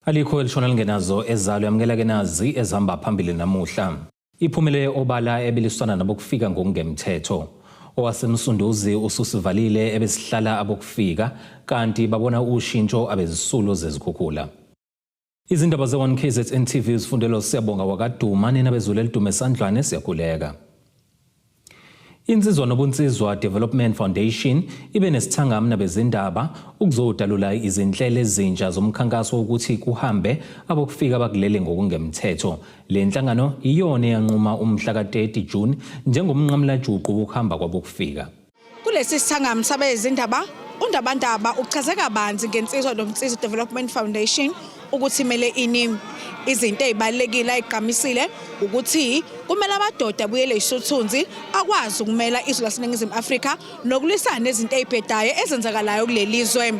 Alikho elishona lingenazo ezalo. Yamukela ke nazi ezihamba phambili namuhla. Iphumele obala ebiliswana nabokufika ngokungemthetho. OwaseMsunduzi ususivalile ebesihlala abokufika kanti babona ushintsho abezisulu zezikhukhula. Izindaba ze-1 KZN TV zifundelwa Siyabonga wakaDuma, nina bezulu elidume esandlwane siyakhuleka. Insizwa Nobunsizwa Development Foundation ibe nesithangami nabezindaba ukuzodalula izinhlelo ezintsha zomkhankaso wokuthi kuhambe abokufika bakuleli ngokungemthetho. Le nhlangano iyona eyanquma umhla ka-30 June njengomnqamulajuqu wokuhamba kwabokufika. Kulesi sithangami sabezindaba, uNdabandaba uchaze kabanzi ngeNsizwa Nobunsizwa Development Foundation ukuthi imele ini. Izinto ezibalulekile ayigqamisile ukuthi kumele amadoda abuyele ishuthunzi akwazi ukumela izwe laseNingizimu Afrika nokulwisana nezinto ezibhedayo ezenzakalayo kuleli zwe.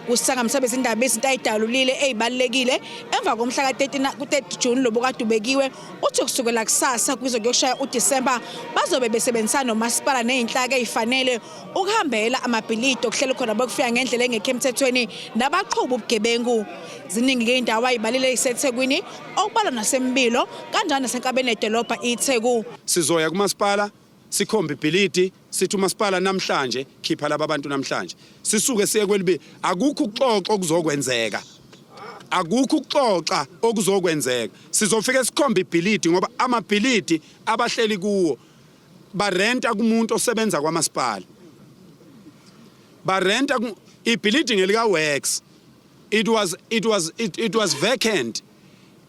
Kusithangami sabezindaba izinto ayidalulile ezibalulekile emva komhla ka-30 ku-30 June lobu kade ubekiwe. Uthi kusukela kusasa kuze kuyoshaya uDisemba bazobe besebenzisana nomasipala nezinhlaka ezifanele ukuhambela amabhilidi okuhleli khona bokufika ngendlela engekho emthethweni nabaqhuba ubugebengu. Ziningi ke indawo ayibalile iseThekwini okubalwa naseMbilo kanjalo nasenkabeni yedolobha iTheku. Sizoya kumasipala sikhombe ibhilidi sithi umasipala namhlanje khipha laba bantu namhlanje, sisuke siye kwelibi. Akukho ukuxoxa okuzokwenzeka, akukho ukuxoxa okuzokwenzeka. Sizofike sikhombe ibhilidi ngoba amabhilidi abahleli kuwo barenta kumuntu osebenza kwamasipala, barenta ibhilidi ngelika works. It was vacant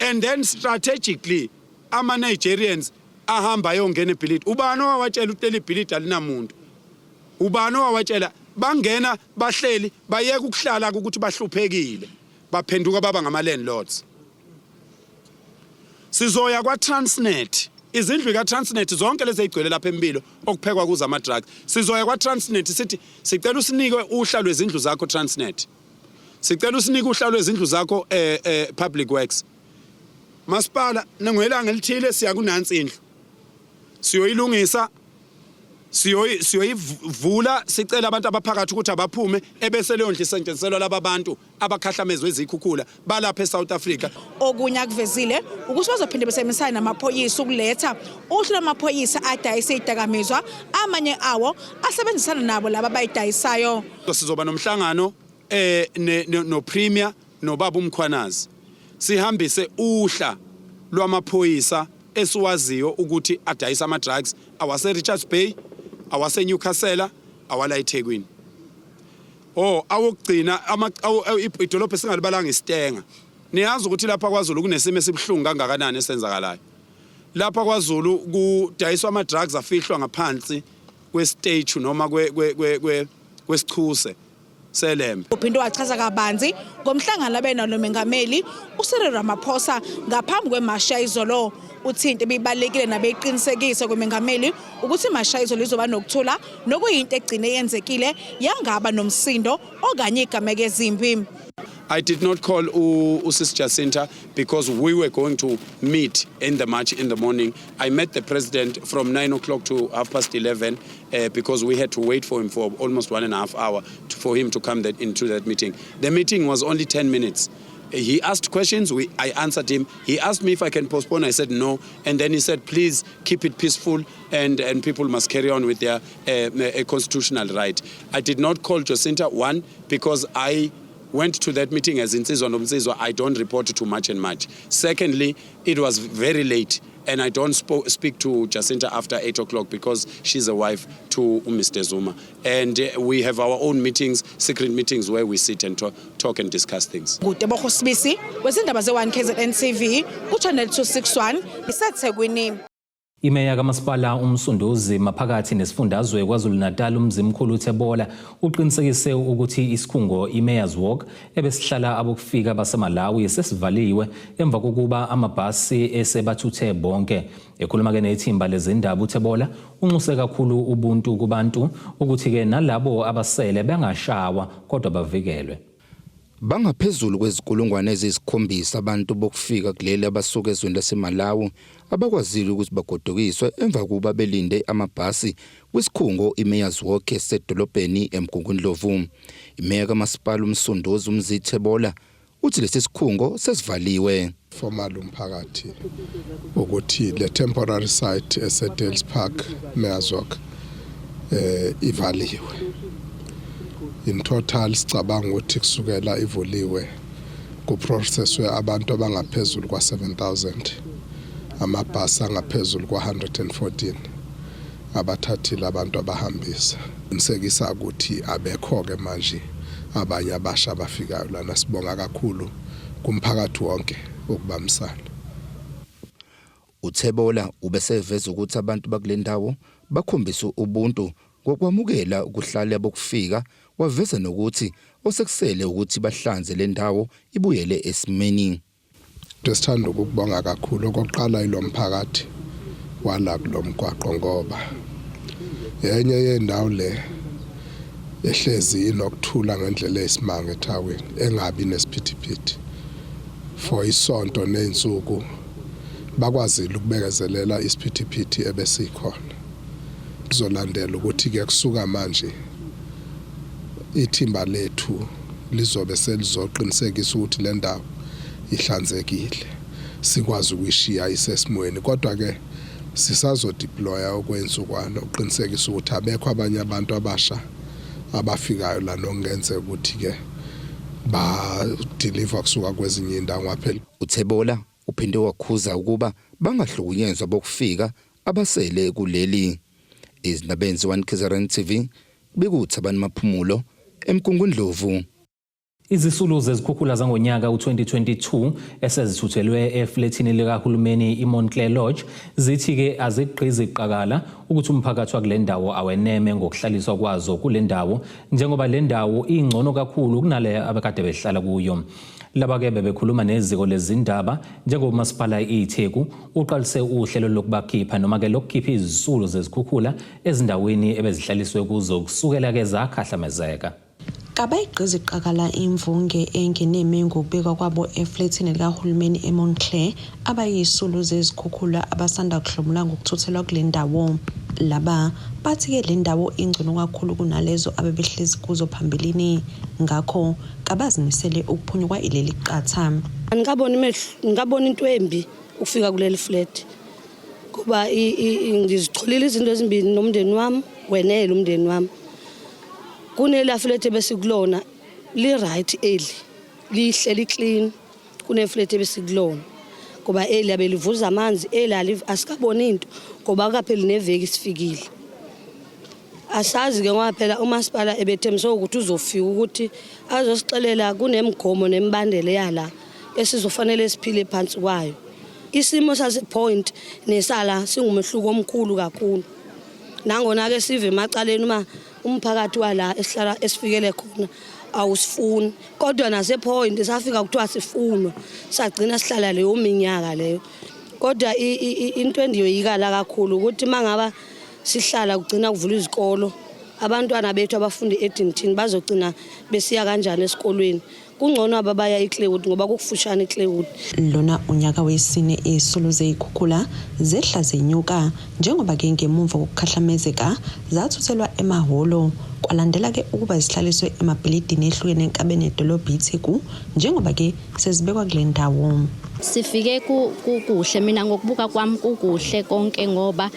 and then strategically ama Nigerians ahamba ayongena ebhilidi. Ubani owawatshela ukuthi leli bhilidi alinamuntu? Ubani owawatshela? Bangena, bahleli, bayeka ukuhlala ukuthi bahluphekile, baphenduka baba ngama landlords. Sizoya kwa Transnet, izindlu ka Transnet zonke lezi ezigcwele lapha eMbilo okuphekwa kuzo ama drugs. Sizoya kwa Transnet sithi sicela usinike uhla lwezindlu zakho, Transnet. Sicela usinike uhla lwezindlu zakho, Public Works, masipala. Ngelanga elithile siya kunansi indlu, siyoyilungisa, siyoyivula, sicela abantu abaphakathi ukuthi abaphume, ebese leyo ndlu isetshenziselwa laba bantu abakhahlamezwe izikhukhula balapha eSouth Africa. Okunye akuvezile ukuthi bazophinde besebenzisane namaphoyisa ukuletha uhlu lwamaphoyisa adayisa izidakamizwa, amanye awo asebenzisana nabo laba abayidayisayo. Sizoba nomhlangano no Premier nobaba uMkhwanazi, sihambise uhla lwamaphoyisa esiwaziyo ukuthi adayisa ama drugs awase Richards Bay, awase Newcastle, awala eThekwini. Oh, awokugcina idolobha esingalibalanga iStanger. Niyazi ukuthi lapha kwaZulu kunesimo esibuhlungu kangakanani esenzakalayo. Lapha kwaZulu kudayiswa ama drugs afihlwa ngaphansi kwe-statue noma kwesichuse seLembe. Uphinde wachaza kabanzi ngomhlangano abe nomengameli uCyril Ramaphosa ngaphambi kwemashi yayizolo. Uthi into ebibalulekile nabeyiqinisekise kwemengameli ukuthi imashi yayizolo izoba nokuthula, nokuyinto egcine yenzekile yangaba nomsindo okanye igameko ezimbi. I did not call uSis Jacinta because we were going to meet in the march in the morning. I met the president from 9 o'clock to half past 11 because we had to wait for him for almost 1.5 hour for him to come into that meeting. The meeting was only 10 minutes. He asked questions, I answered him. He asked me if I can postpone. I said no. And then he said, "Please keep it peaceful and people must carry on with their constitutional right." I did not call Jacinta, one, because I went to that meeting as Insizwa Nobunsizwa. I don't report to March and March. Secondly, it was very late and I don't speak to Jacinta after 8 o'clock because she's a wife to Mr. Zuma. And we have our own meetings, secret meetings where we sit and talk and discuss things. NguTebogo Sibisi wezindaba ze-1 KZN TV ku-Channel 261 iseThekwini. Imeya kamasipala uMsunduzi maphakathi nesifundazwe KwaZulu-Natal uMzimkhulu Thebolla uqinisekise ukuthi isikhungo iMayors Walk ebesihlala abokufika baseMalawi sesivaliwe emva kokuba amabhasi esebathuthe bonke. Ekhuluma ke nethimba lezindaba, uThebolla unxuse kakhulu ubuntu kubantu ukuthi ke nalabo abasele bengashawa kodwa bavikelwe. Bangaphezulu kwezinkulungwane eziyisikhombisa abantu bokufika kuleli abasuka ezweni laseMalawi abakwazile ukuthi bagodukiswe emva kokuba belinde amabhasi kwisikhungo iMayors Walk esedolobheni eMgungundlovu. Imeya kamasipala uMsunduzi uMzi Thebolla Uthi lesi sikhungo sesivaliwe. Formal umphakathi ukuthi le temporary site eseDales Park, Mayor's Walk, ivaliwe. In total sicabanga ukuthi kusukela ivuliwe kuprocesswe abantu abangaphezulu kwa-7000, amabhasi angaphezulu kwa-114 abathathile abantu abahambisa. Qinisekisa ukuthi abekho-ke manje abanye abasha abafikayo lana. Sibonga kakhulu kumphakathi wonke ukubambisana. UThebola ubeseveza ukuthi abantu bakule ndawo bakhombisa ubuntu ngokwamukela ukuhlala bokufika, waveza nokuthi osekusele ukuthi bahlanze le ndawo ibuyele esimeni. Sithanda ukukubonga kakhulu okokuqala ilo mphakathi wala kulo mgwaqo, ngoba yenye yendawo le ehlezi inokuthula ngendlela eyisimanga ethawini, engabi nesiphithiphithi for isonto nezinsuku. Bakwazile ukubekezelela isiphithiphithi ebesikhona. Kuzolandela ukuthi ke kusuka manje ithimba lethu lizobe selizoqinisekisa ukuthi le ndawo ihlanzekile, sikwazi ukuyishiya isesimweni, kodwa ke sisazodeploya okwensukwano ukuqinisekisa ukuthi abekho abanye abantu abasha abafikayo la nokungenzeka ukuthi ke ba deliver kusuka kwezinye indawo ngaphela. UThebola uphinde wakhuza ukuba bangahlukunyezwa bokufika abasele kuleli. Izindaba 1 KZN TV, bekuThabani Maphumulo eMgungundlovu. Izisulu zezikhukhula zangonyaka u-2022 esezithuthelwe eflethini likahulumeni iMontclair Lodge zithi-ke azigqizi qakala ukuthi umphakathi wakule ndawo aweneme ngokuhlaliswa kwazo kule ndawo, njengoba le ndawo ingcono kakhulu kunale abekade behlala kuyo. Laba-ke bebekhuluma neziko lezindaba njengoba umasipala iTheku uqalise uhlelo lokubakhipha noma-ke lokukhipha izisulu zezikhukhula ezindaweni ebezihlaliswe kuzo kusukela-ke zakhahlamezeka. Kabayigqizi qakala imvunge engeneme ngokubekwa kwabo eflethini likahulumeni eMontclair abayisulu zezikhukhula abasanda kuhlomula ngokuthuthelwa kule ndawo. Laba bathi-ke le ndawo ingcono kakhulu kunalezo abebehlezi kuzo phambilini, ngakho kabazimisele ukuphunyukwa ileli qatha. Angikaboni mehlo, ngikabona into embi ukufika kuleli flat. Kuba ngizitholile izinto ezimbili nomndeni wami, wenele umndeni wami. Kunela flat ebesikulona li right, eli lihle, li clean kune flat ebesikulona. Ngoba eli abelivuza amanzi, eli asikaboni into ngoba akukapheli neveki sifikile. Asazi ke ngoba phela umasipala ebethembise ukuthi uzofika ukuthi azosixelela kunemigomo nemibandela yala esizofanele siphile phansi kwayo. Isimo sase-Point nesala singumehluko omkhulu kakhulu. Nangona ke sive emacaleni uma umphakathi wala esihlala esifikele khona awusifuni, kodwa nase-Point safika kuthiwa sifunwa, sagcina sihlala leyo minyaka leyo. Kodwa into endiyoyikala kakhulu ukuthi mangaba sihlala kugcina kuvula izikolo, abantwana bethu abafunda e-Addington bazogcina besiya kanjani esikolweni? Kungcono ababaya eClairwood ngoba kukufushane eClairwood. Lona unyaka wesine izisulu zey'khukhula zehla zenyuka, njengoba-ke ngemumva kokukhahlamezeka zathuthelwa emahholo, kwalandela-ke ukuba zihlaliswe emabhilidini ehlukene enkabeni yedolobha iTheku, njengoba-ke sezibekwa kule ndawo. Sifike kukuhle, mina ngokubuka kwami kukuhle konke, ngoba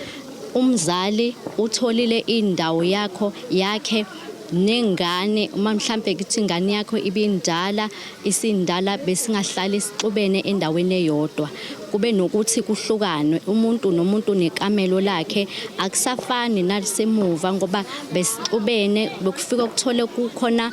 umzali utholile indawo yakho yakhe nengane. Uma mhlambe kuthi ingane yakho ibindala, isindala, besingahlali sixubene endaweni eyodwa, kube nokuthi kuhlukanwe, umuntu nomuntu nekamelo lakhe. Akusafani nalisemuva ngoba besixubene, bekufika kuthole kukhona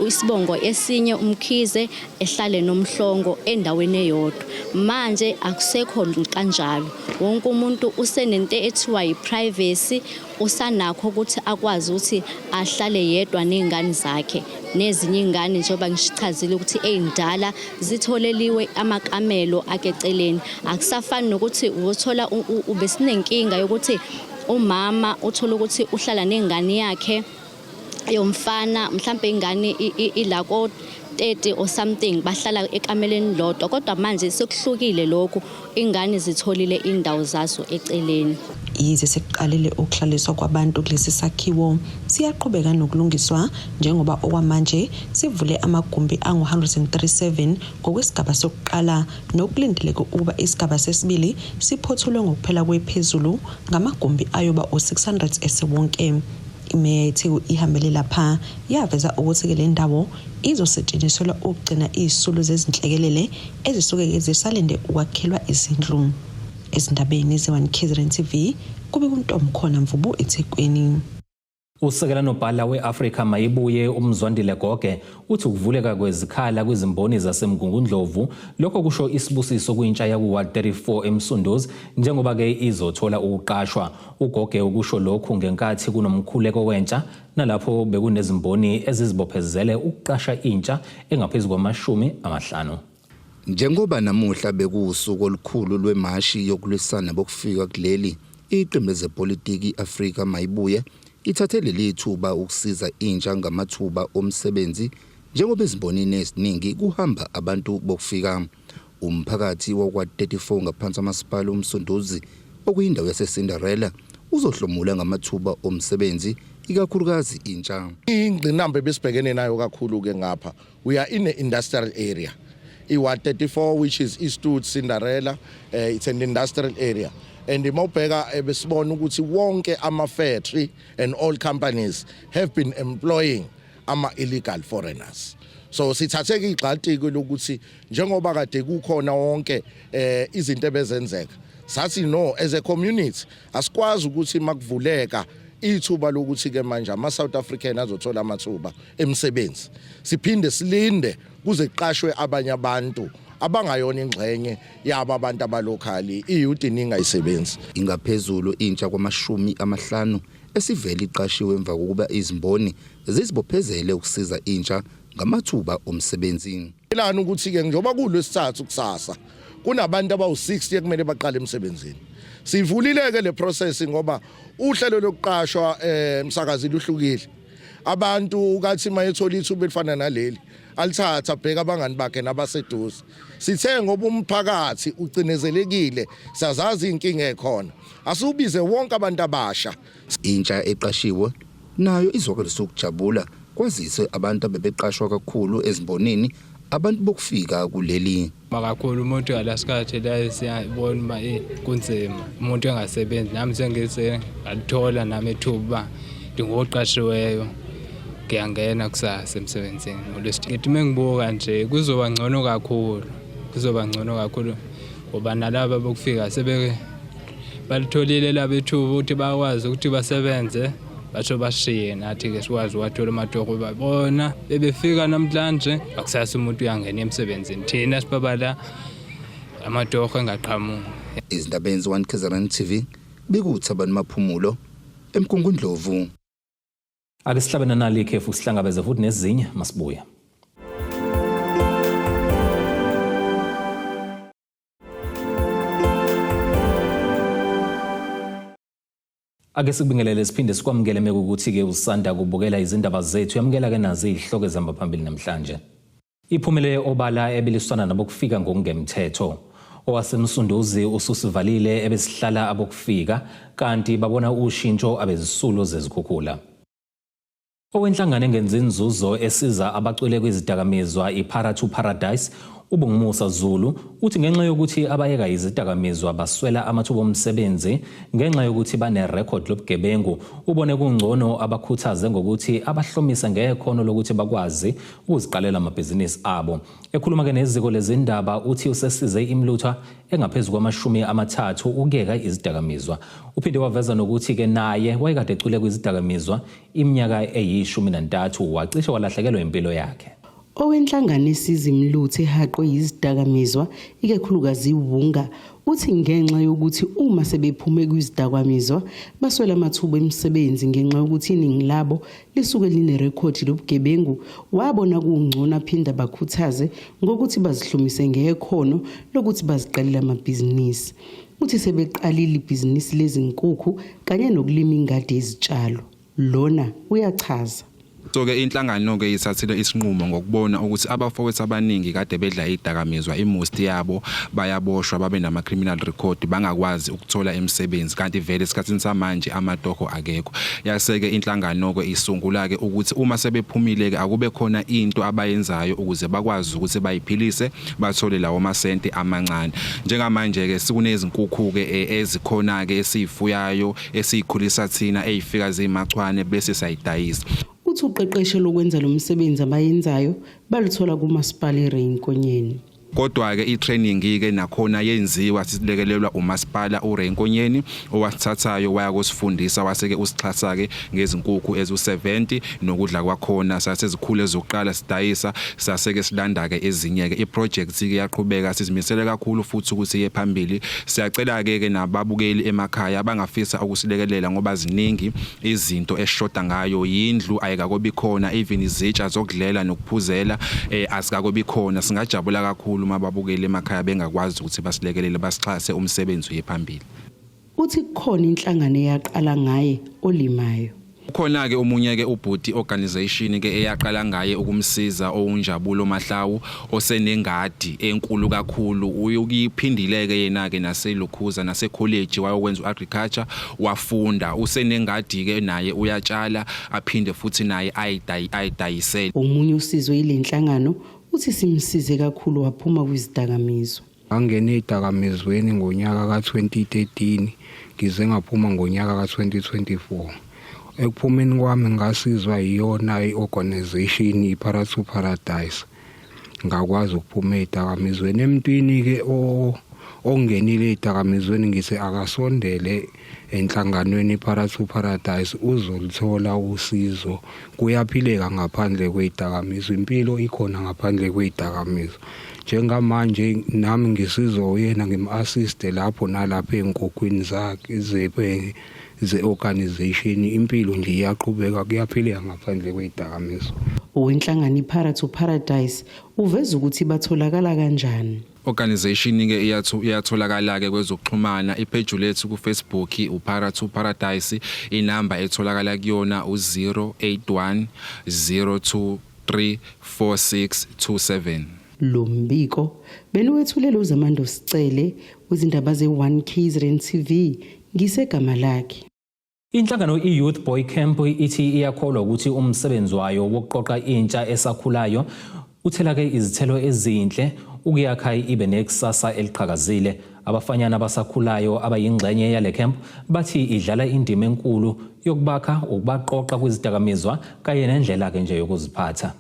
isibongo esinye, uMkhize ehlale noMhlongo endaweni eyodwa. Manje akusekho kanjalo, wonke umuntu usenento ethiwa yi-privacy, usanakho ukuthi akwazi ukuthi ahlale yedwa ney'ngane zakhe nezinye iy'ngane, njengoba ngishichazile ukuthi ey'ndala zitholeliwe amakamelo akeceleni. Akusafani nokuthi uthola ubesinenkinga yokuthi umama uthola ukuthi uhlala nengane yakhe yomfana, mhlambe ingane ila ko 30 or something bahlala ekameleni lodwa, kodwa manje sekuhlukile lokhu, ingane zitholile indawo zazo eceleni. Yize sekuqalile ukuhlaliswa kwabantu kulesi sakhiwo, siyaqhubeka nokulungiswa njengoba okwamanje sivule amagumbi angu-137 ngokwesigaba sokuqala, nokulindeleke ukuba isigaba sesibili siphothulwe ngokuphela kwephezulu ngamagumbi ayoba u-600 esewonke. Imeya yeTheku ihambele lapha yaveza ukuthi-ke le ndawo izosetshenziselwa ukugcina izisulu zezinhlekelele ezisuke-ke zisalinde ukwakhelwa izindlu. Ezindabeni ze-1 KZN TV kube kuNtomkhona Mvubu eThekwini. Usekela nobhala we-Afrika Mayibuye uMzwandile Goge uthi ukuvuleka kwezikhala kwizimboni zaseMgungundlovu lokho kusho isibusiso kwintsha yaku-Ward 34 eMsunduzi njengoba-ke izothola ukuqashwa. UGoge ukusho lokhu ngenkathi kunomkhuleko wentsha nalapho bekunezimboni ezizibophezele ukuqasha intsha engaphezu kwama-50. Njengoba namuhla bekuwusuku olukhulu lwemashi yokulwisana bokufika kuleli, iqembu lezepolitiki i-Afrika Mayibuye ithathe leli thuba ukusiza intsha ngamathuba omsebenzi njengoba ezimbonini eziningi kuhamba abantu bokufika. Umphakathi wakwa-34 ngaphansi kwamasipala uMsunduzi okuyindawo yaseCinderella uzohlomula ngamathuba omsebenzi ikakhulukazi intsha. Ingqinamba ebesibhekene nayo kakhulu ke ngapha, we are in an industrial area, i-Ward 34, which is Eastwood, Cinderella. It's an industrial area and mawubheka besibona ukuthi wonke ama-factory and all companies have been employing ama-illegal foreigners. So sithatheke igxatiko lokuthi njengoba kade kukhona wonke izinto ebezenzeka, sathi no, as a community asikwazi ukuthi makuvuleka ithuba lokuthi ke manje ama South African azothola amathuba emisebenzi, siphinde silinde kuze kuqashwe abanye abantu abangayona ingxenye yabo abantu abalocal. I-youth iningi ayisebenzi. Ingaphezulu intsha kwama-50 esivele iqashiwe emva kokuba izimboni zizibophezele ukusiza intsha ngamathuba omsebenzi. Lana ukuthi ke njengoba kulwesithathu kusasa kunabantu abawu-60 ekumele baqale emsebenzini. Sivulile ke le process ngoba uhlelo lokuqashwa emsakazi luhlukile. Abantu kathi mayethola ithuba elifana naleli alithatha, bheka abangani bakhe nabaseduze. Sithe ngoba umphakathi ucinezelekile, siyazazi inkinga ekhona, asiubize wonke abantu abasha. Intsha eqashiwe nayo izwakalisa ukujabula kwazise abantu abebeqashwa kakhulu ezimbonini abantu bokufika kuleli. Kakhulu umuntu ngalasikhathi la siyabona uba kunzima umuntu engasebenzi. Nami sengise ngalithola nami ithuba uba ndingoqashiweyo, ngiyangena kusasa emsebenzini ngolwesithathu. Ngithi uma ngibuka nje kuzoba ngcono kakhulu, kuzoba ngcono kakhulu ngoba nalaba bokufika sebe balitholile labo ithuba ukuthi bakwazi ukuthi basebenze, basho bashiye nathi-ke sikwazi ukwathola amatoho. Babona bebefika namhlanje, akusasa umuntu uyangena emsebenzini, thina sibabala amatoho engaqhamuki. Izindabeni ze-1 KZN TV bekuthi abantu Maphumulo eMgungundlovu. Ake sihlabene nali ikhefu, sihlangabeze futhi nezinye masibuya. Ake sikubingelele siphinde sikwamukele mekukuthi-ke usanda kubukela izindaba zethu. Yamukela-ke nazi izihloko ezihamba phambili namhlanje. Iphumele obala ebiliswana nabokufika ngokungemthetho. OwaseMsunduzi ususivalile ebesihlala abokufika kanti babona ushintsho abezisulu zezikhukhula. Owenhlangano engenzi inzuzo esiza abacwile kwizidakamizwa iPara to Paradise uBongumusa Zulu uthi ngenxa yokuthi abayeka izidakamizwa baswela amathuba omsebenzi ngenxa yokuthi banerekhodi lobugebengu, ubone kungcono abakhuthaze ngokuthi abahlomise ngekhono lokuthi bakwazi ukuziqalela amabhizinisi abo. Ekhuluma-ke neziko lezindaba uthi usesize imilutha engaphezu kwama-30 ukuyeka izidakamizwa. Uphinde waveza nokuthi-ke naye wayekade ecwile kwizidakamizwa iminyaka eyi-13, wacishe walahlekelwa impilo yakhe. Owenhlangano esiza imilutha ehaqwe yizidakamizwa, ikakhulukazi iwunga, uthi ngenxa yokuthi uma sebephume kwizidakamizwa baswela amathuba emisebenzi ngenxa yokuthi iningi labo lisuke linerekhodi lobugebengu, wabona kungcono aphinda bakhuthaze ngokuthi bazihlomise ngekhono lokuthi baziqalele amabhizinisi. Uthi sebeqalile ibhizinisi lezinkukhu kanye nokulima ingadi yezitshalo. Lona uyachaza. So ke inhlangano ke ithathile isinqumo ngokubona ukuthi abafowethu abaningi kade bedla idakamizwa, imost yabo bayaboshwa, babe nama criminal record, bangakwazi ukuthola imisebenzi, kanti vele esikhathini samanje amatoho akekho. Yaseke inhlangano ke isungula ke ukuthi uma sebephumile ke akube khona into abayenzayo ukuze bakwazi ukuthi bayiphilise, bathole lawo masenti amancane. Njengamanje ke sikunezinkukhu ke ezikhona ke esizifuyayo, esiyikhulisa thina, ezifika zimachwane bese sayidayisa. Uthi uqeqesho lokwenza lo msebenzi abayenzayo baluthola kumasipala iRay Nkonyeni. Kodwa ke i-training ke nakhona yenziwa silekelelwa umasipala uRay Nkonyeni, owasithathayo waya kusifundisa, waseke usixhasa ke ngezinkukhu ezu70 nokudla kwakhona. Sasezikhule ezokuqala sidayisa, saseke silanda ke ezinye ke. I-project ke yaqhubeka, sizimisele kakhulu futhi ukuthi iye phambili. Siyacela ke ke nababukeli emakhaya abangafisa ukusilekelela, ngoba ziningi izinto esishoda ngayo. Yindlu ayikakobi khona, even izitsha zokudlela nokuphuzela asikakobi khona. Singajabula kakhulu uma babukeli emakhaya bengakwazi ukuthi basilekelele, basixhase, umsebenzi uye phambili. Uthi kukhona inhlangano eyaqala ngaye olimayo. Kukhona ke omunye ke ubhuti, organization ke eyaqala ngaye ukumsiza, owunjabulo Mahlawu, osenengadi enkulu kakhulu. Uyokuyiphindile ke yena ke naselukhuza nase college wayokwenza uagriculture, wafunda, usenengadi ke naye, uyatshala, aphinde futhi naye ayidayisele. Omunye usizwe yilenhlangano uthi simsize kakhulu waphuma kwizidakamizwa. Ngangena ey'dakamizweni ngonyaka ka-2013, ngize ngaphuma ngonyaka ka-2024. Ekuphumeni kwami ngasizwa iyona i-organization i-Para to Paradise, ngakwazi ukuphuma ey'dakamizweni. Emntwini-ke ongenile ey'dakamizweni ngithi akasondele enhlanganweni i-Para to Paradise, uzoluthola usizo. Kuyaphileka ngaphandle kwey'dakamizwa, impilo ikhona ngaphandle kwey'dakamizwa. Njengamanje nami ngisizwa uyena, ngim-assiste lapho nalapho ey'nkukhwini zakhe ze-organization. Impilo nje iyaqhubeka, kuyaphileka ngaphandle kwey'dakamizwa. Owenhlangano iPara to Paradise uveza ukuthi batholakala kanjani. Organization ke iyatholakala ke kwezokuxhumana. Ipage lethu ku Facebook uPara to Paradise. Inamba etholakala kuyona u081 023 4627. Lo mbiko beniwethulela uZamando Sicele wezindaba ze-1 KZN TV ngisegama lakhe. Inhlangano i-Youth Boy Camp ithi iyakholwa ukuthi umsebenzi wayo wokuqoqa intsha esakhulayo uthela-ke izithelo ezinhle ukuyakha ibe nekusasa eliqhakazile. Abafanyana abasakhulayo abayingxenye yale camp bathi idlala indima enkulu yokubakha, ukubaqoqa kwizidakamizwa kanye nendlela-ke nje yokuziphatha.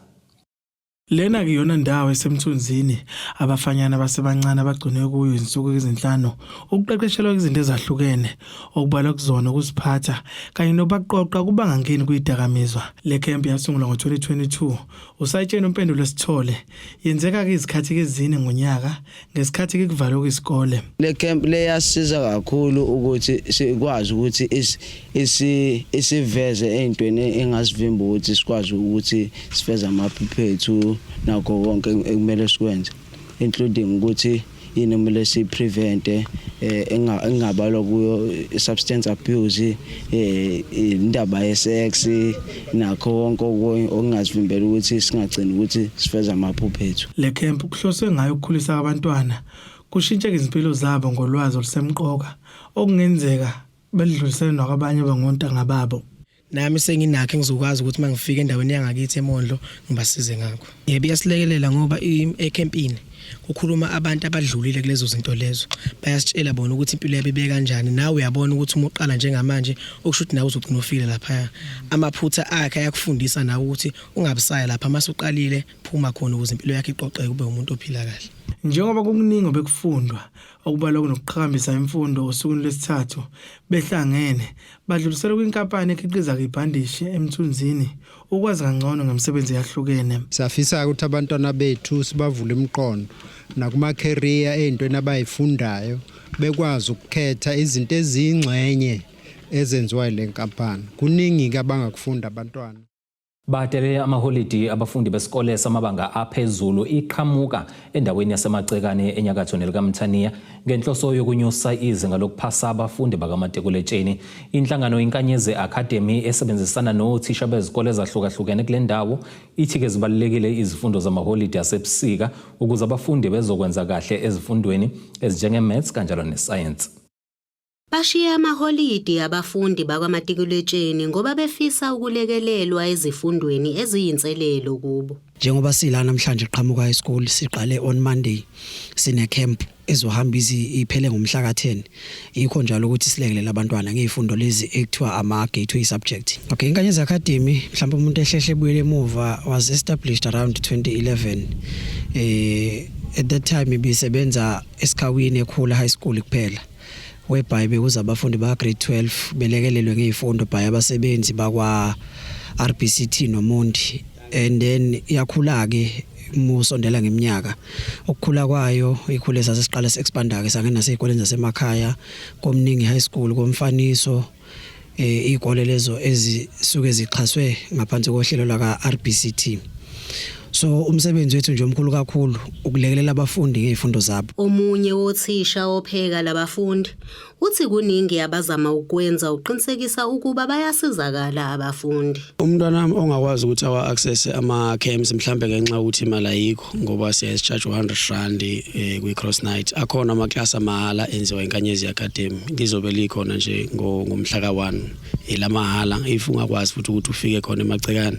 Lena ke yona ndawo esemthunzini abafanyana abasebancane abagcinwe kuyo izinsuku ezinhlanu ukuqeqeshelwa izinto ezahlukene, okubalwa kuzona ukuziphatha kanye nobaqoqa kubangangeni kuyidakamizwa. Le camp yasungulwa ngo-2022 usayitsheni uMpendulo Sithole. Yenzeka-ke izikhathi ezine ngonyaka ngesikhathi ke kuvalwe isikole. Le camp le yasiza kakhulu ukuthi sikwazi ukuthi isiveze ey'ntweni engasivimba ukuthi sikwazi ukuthi sifeze amaphupho ethu nakho konke ekumele sikwenze, including ukuthi yini kumele siyiprevente, engabalwa kuyo substance abuse, indaba yesex nakho konke okungasivimbela ukuthi singagcini ukuthi sifeze amaphupho ethu. Le camp kuhloswe ngayo ukukhulisa abantwana, kushintsheke izimpilo zabo ngolwazi olusemqoka okungenzeka belidlulisele nakwabanye abangontanga babo. Nami senginakho engizokwazi ukuthi mangifika endaweni yangakithi eMondlo ngibasize ngakho. Yebo, iyasilekelela ngoba ekhempini kukhuluma abantu abadlulile kulezo zinto lezo, bayasitshela bona ukuthi impilo yabo ibe kanjani. Nawe uyabona ukuthi uma uqala njengamanje, okusho ukuthi nawe uzogcina ufile laphaya. Amaphutha akhe ayakufundisa nawe ukuthi ungabisaya lapha. Mase uqalile, phuma khona ukuze impilo yakhe iqoqeke, ube umuntu ophila kahle. Njengoba kukuningi obekufundwa, okubalwa kunokuqhakambisa imfundo, osukwini lwesithathu behlangene badluliselwa kwinkampani ekhiqiza ibhandishi eMthunzini ukwazi kangcono ngemisebenzi eyahlukene. Siyafisa ukuthi abantwana bethu sibavule imiqondo nakuma-career, ey'ntweni abayifundayo, bekwazi ukukhetha izinto eziyingxenye ezenziwa yile nkampani. Kuningi-ke abangakufunda abantwana. Badelele amaholidi abafundi besikole samabanga aphezulu iqhamuka endaweni yaseMacekane enyakatho nelikaMthaniya ngenhloso yokunyusa izinga lokuphasa abafundi bakamatikuletsheni. Inhlangano Inkanyezi Academy esebenzisana nothisha bezikole ezahlukahlukene kule ndawo ithi-ke zibalulekile izifundo zamaholidi asebusika ukuze abafundi bezokwenza kahle ezifundweni ezinjenge-maths kanjalo nesayensi. Bashiye amaholidi abafundi bakwamatikuletsheni ngoba befisa ukulekelelwa ezifundweni eziyinselelo kubo. Njengoba sila namhlanje Qhamuka High School, siqale on Monday sine camp ezohamba iphele ngomhla ka-10. Yikho njalo ukuthi silekelele abantwana ngey'fundo lezi ekuthiwa ama-gateway subject. Okay, Inkanyezi Academy, mhlawumbe umuntu ehlehle ebuyele emuva, was established around 2011. At that time ibisebenza esikhawini ekhula high school kuphela, whereby bekuza abafundi ba grade 12 belekelelwe ngey'fundo by abasebenzi bakwa RBCT noMondi, and then iyakhula-ke musondela ngeminyaka. Ukukhula kwayo ikhule sase siqala si-expanda ke, sangena nasey'koleni zasemakhaya, komningi high school, komfaniso, iy'kole lezo ezisuke zixhaswe ngaphansi kohlelo laka RBCT. So umsebenzi wethu nje omkhulu kakhulu ukulekelela abafundi ngey'fundo zabo. Omunye wothisha opheka labafundi uthi kuningi abazama ukwenza uqinisekisa ukuba bayasizakala abafundi. Umntwana ongakwazi ukuthi awa-access ama-camps mhlambe ngenxa yokuthi imali ayikho, ngoba siyaye si-charge u-R100 kwi-cross night, akhona amaklasi amahhala enziwa Inkanyezi Academy, lizobe likhona nje ngomhla ka-1 elamahhala. If ungakwazi futhi ukuthi ufike khona emacekane,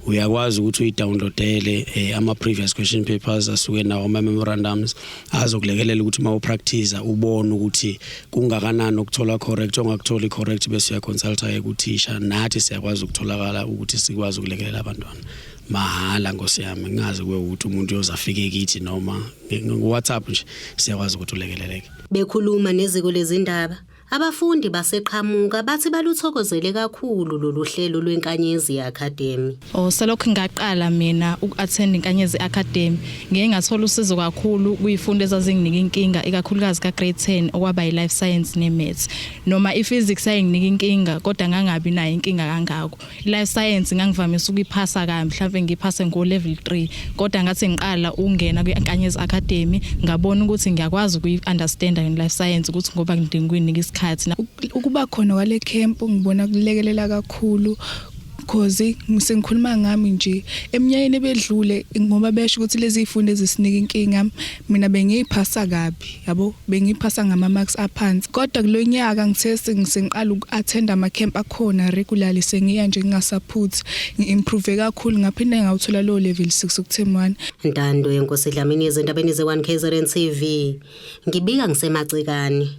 uyakwazi ukuthi uyi-downloadele ama-previous question papers asuke nawo ama-memorandums azokulekelela ukuthi uma u-practice ubone ukuthi kungakanani okuthola correct, ongakutholi correct, bese uya-consulta-ke kuthisha. Nathi siyakwazi ukutholakala ukuthi sikwazi ukulekelela abantwana mahhala, nkosi yami, ngingazi kube ukuthi umuntu uyoze afike kithi noma ngo-WhatsApp nje siyakwazi ukuthi ulekeleleke. Bekhuluma neziko lezindaba, abafundi baseqhamuka bathi baluthokozele kakhulu lolu hlelo lweNkanyezi Academy. Oh, selokhu ngaqala mina uku-attend Inkanyezi Academy, ngeke ngathola usizo kakhulu kuyifundo ezazinginika inkinga, ikakhulukazi ka grade 10, okwaba i-life science ne-maths. Noma i-physics ayinginika inkinga, kodwa ngangabi nayo inkinga kangako. I-life science ngangivamise ukuyiphasa kabi, mhlawumbe ngiphase ngo level 3, kodwa ngathi ngiqala ukungena kwi-Inkanyezi Academy ngabona ukuthi ngiyakwazi ukuyi-understanda in-life science, ukuthi ngoba ngidinga ukuyinika isikhathi. Ukuba khona kwale camp ngibona kulekelela kakhulu, cause sengikhuluma ngami nje, eminyakeni ebedlule, ngoba besho ukuthi lezi zifundo ezisinika inkinga, mina bengiyiphasa kabi yabo, bengiphasa ngama marks aphansi, kodwa kulonyaka ngithe sengiqala uku-attend ama camp akhona regularly, sengiya nje ngingasaphuthi, ngi-improve kakhulu, ngaphinde ngawuthola lo level 6 ku-term 1. Ntando yenkosi Dlamini, ezindabeni ze-1 KZN TV. Ngibika ngisemacikani.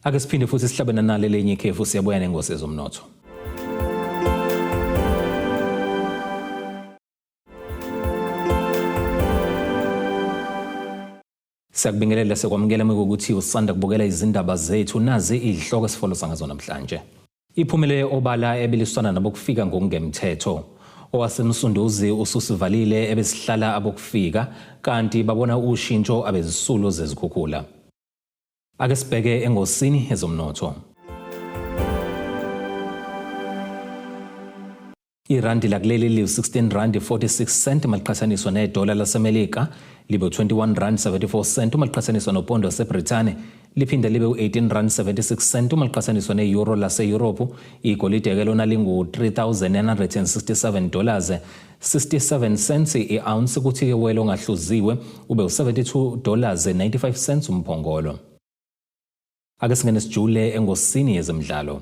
Ake siphinde futhi sihlabene nale lenye ikhefu, siyabuya nengosi ezomnotho. Siyakubingelela, sekwamukela ukuthi usanda kubukela izindaba zethu. Nazi izihloko esifolosa ngazo namhlanje. Iphumele obala ebiliswana nabokufika ngokungemthetho. OwaseMsunduzi ususivalile ebesihlala abokufika, kanti babona ushintsho abezisulu zezikhukhula. Ake sibheke engosini ezomnotho. Irandi lakuleli liwu-16 rand 46 cent maliqhathaniswa nedola laseMelika, libe u-21 rand 74 cent uma liqhathaniswa nopondo waseBrithani, liphinde libe u-18 rand 76 cent uma liqhathaniswa ne-euro laseYurophu. Igolide-ke lona lingu-3967 dollars 67 cents i-ounce, kuthi-ke welo ongahluziwe ube u-72 dollars 95 cents umphongolo. Ake singene sijule engosini yezemidlalo.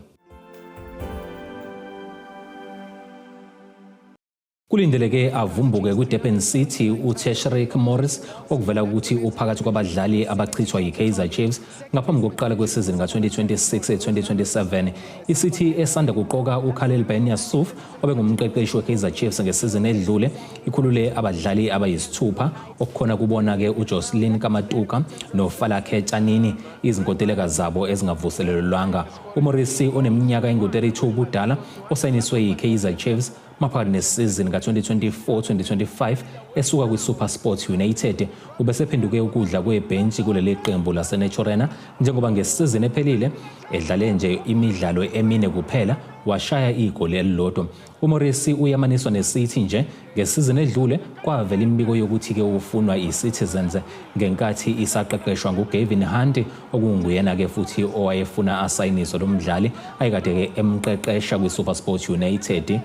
Kulindeleke avumbuke kwi-Durban City uTashreeq Morris, okuvela ukuthi uphakathi kwabadlali abachithwa yi-Kaizer Chiefs ngaphambi kokuqala kwesizini ka-2026 2027. I-City esanda kuqoka uKhalil Ben Yusuf obengumqeqeshi we-Kaizer Chiefs ngesizini edlule ikhulule abadlali abayisithupha, okukhona kubona-ke uJoslin Kamatuka noFalakhe Tshanini, izinkontileka zabo ezingavuselelwanga. UMorris oneminyaka engu-32 ubudala, osayiniswe yi-Kaizer Chiefs maphakathi nesizini ka-2024-2025 esuka kwi-SuperSport United, ubesephenduke ukudla kwebhentshi kuleli qembu laseNaturena, njengoba ngesizini ephelile edlale nje imidlalo emine kuphela. washaya igoli elilodwa. UMorisi uyamaniswa neCity nje ngesizini edlule kwavela imibiko yokuthi-ke ufunwa i-Citizens ngenkathi isaqeqeshwa nguGavin Hunt okunguyena-ke futhi owayefuna asayiniswe lo mdlali ayekade-ke emqeqesha kwiSuperSport United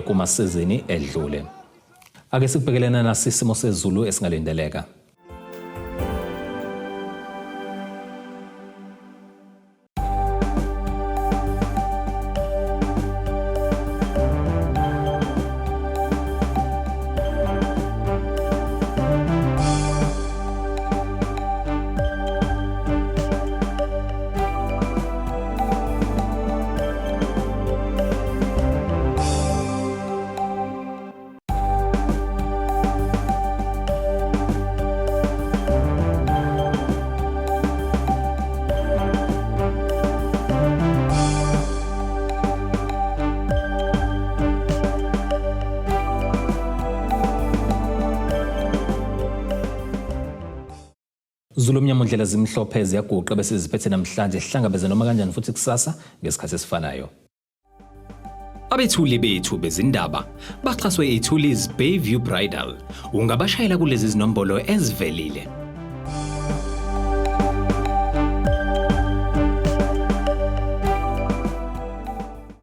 kumasizini edlule. Ake sikubhekelena nasi isimo sezulu esingalindeleka. Zulu mnyama ndlela zimhlophe ziyaguqa bese ziphethe namhlanje sihlangabeze noma kanjani futhi kusasa ngesikhathi esifanayo. Abethuli bethu bezindaba baxhaswe iThulis Bayview Bridal. Ungabashayela kulezi zinombolo ezivelile.